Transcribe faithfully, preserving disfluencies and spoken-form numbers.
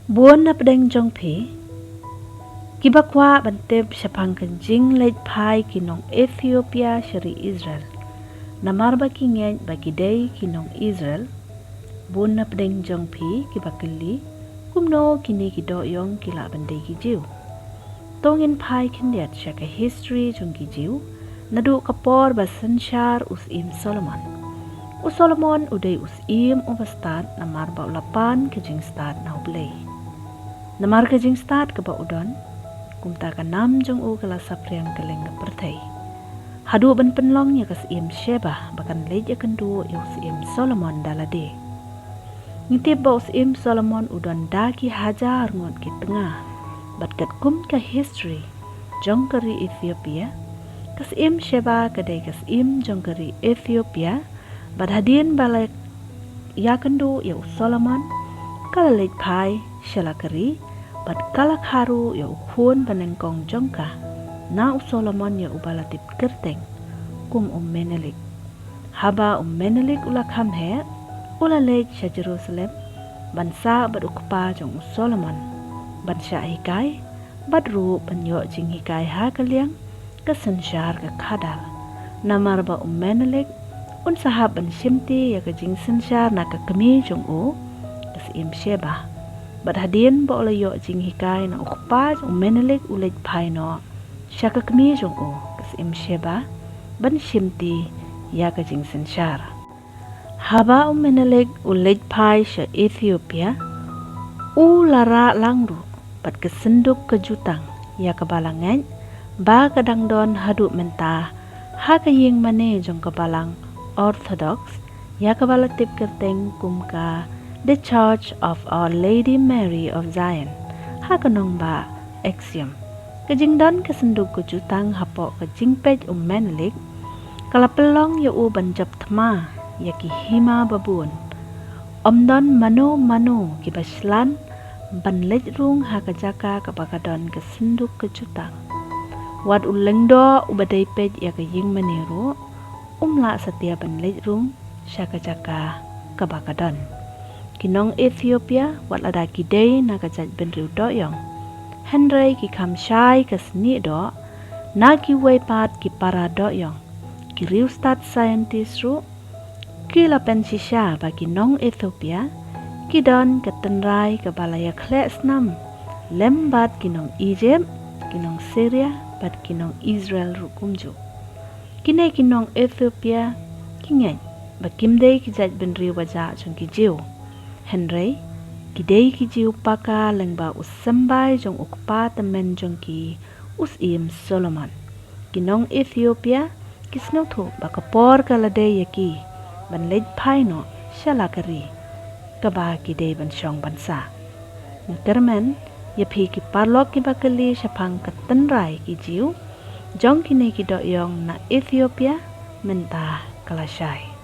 Bun na pdeng jong phi kiba kwah ban tip shaphang ka jingleit phai ki nong Ethiopia sha ri Israel, namar ba ki ngeit ba ki dei ki nong Israel. Bun na pdeng jong phi kiba kylli kumno kine ki doh ïong ki lah ban dei ki Jiw. To ngin phai khyndiat sha ka history jong ki Jiw, naduh ka por ba synshar u Syiem Solomon. U Solomon u dei u syiem uba stad namar ba u la pan ka jingstad na U Blei. Namar ka jingstad kaba u don, kumta ka nam jong u ka la saphriang kylleng ka pyrthei, haduh ban pynlong ïa ka Syiem Sheba ba kan leit ïakynduh ïa u Syiem Solomon da lade. Ngi tip ba u Syiem Solomon u don da ki hajar ngut ki tnga. Bad katkum ka history jong ka ri Ethiopia, ka Syiem Sheba ka dei ka syiem jong ka ri Ethiopia. Bad hadien ba la ïakynduh ïa u Solomon, ka la leit phai sha la ka ri, bad ka la kha ruh ïa u khun banyngkong jong ka na u Solomon ïa uba la tip kyrteng kum u Menelik. Haba u Menelik u la kham heh, u la leit sha Jerusalem ban sah bad u kpa jong u Solomon, ban shah hikai bad ruh ban ïoh jinghikai ha ka liang ka synshar ka khadar. Namar ba u Menelik un sa hap ban shimti ïa ka jingsynshar na ka kmie jong u, ka Syiem Sheba. Bad hadien ba u la ïoh jinghikai na u kpa jong u, Menelik u leit phai noh sha ka kmie jong u, ka Syiem Sheba, ban shimti ïa ka jingsynshar. Haba u Menelik u leit phai sha Ethiopia, u la rah lang ruh bad ka synduk ka jutang ïa kaba la ngeit ba ka dang don haduh mynta ha ka ïingmane jong ka Balang Orthodox, ïa kaba la tip kyrteng kum ka The Church of Our Lady Mary of Zion, ha ka nongbah Axiom. Ka jingdon ka synduk ka jutang hapoh ka jingpeit u Menelik ka la pynlong ïa u ban jop thma ïa ki hima babun. Ym don mano mano kiba shlan ban leit rung ha ka jaka kaba ka don ka synduk ka jutang. Wat u lyngdoh uba dei peit ïa ka ïingmane ruh um lah satia ban leit rung sha ka jaka kaba ka don. Ki nong Ethiopia, wat lada ki dei na ka jaitbynriew dohïong, hynrei ki kham shai ka snieh doh na kiwei pat ki para dohïong. Ki riewstad scientist ruh ki la pynshisha ba ki nong Ethiopia ki don ka tynrai kaba la ïakhleh snam lem bad ki nong Egypt, ki nong Syria bad ki nong Israel ruh kumjuh. Kine ki nong Ethiopia ki ngeit ba kim dei ki jaitbynriew ba jah jong ki Jiw, hynrei ki dei ki Jiw paka lyngba u symbai jong u kpa tymmen jong ki, u Syiem Solomon. Ki nong Ethiopia ki sngewthuh ba ka por ka la dei ïa ki ban leit phai noh sha la ka ri kaba ki dei ban shong ban sah. Nga kyrmen ïa phi ki paralok kiba kylli shaphang ka tynrai ki Jiw jong kine ki dohïong na Ethiopia mynta ka la shai.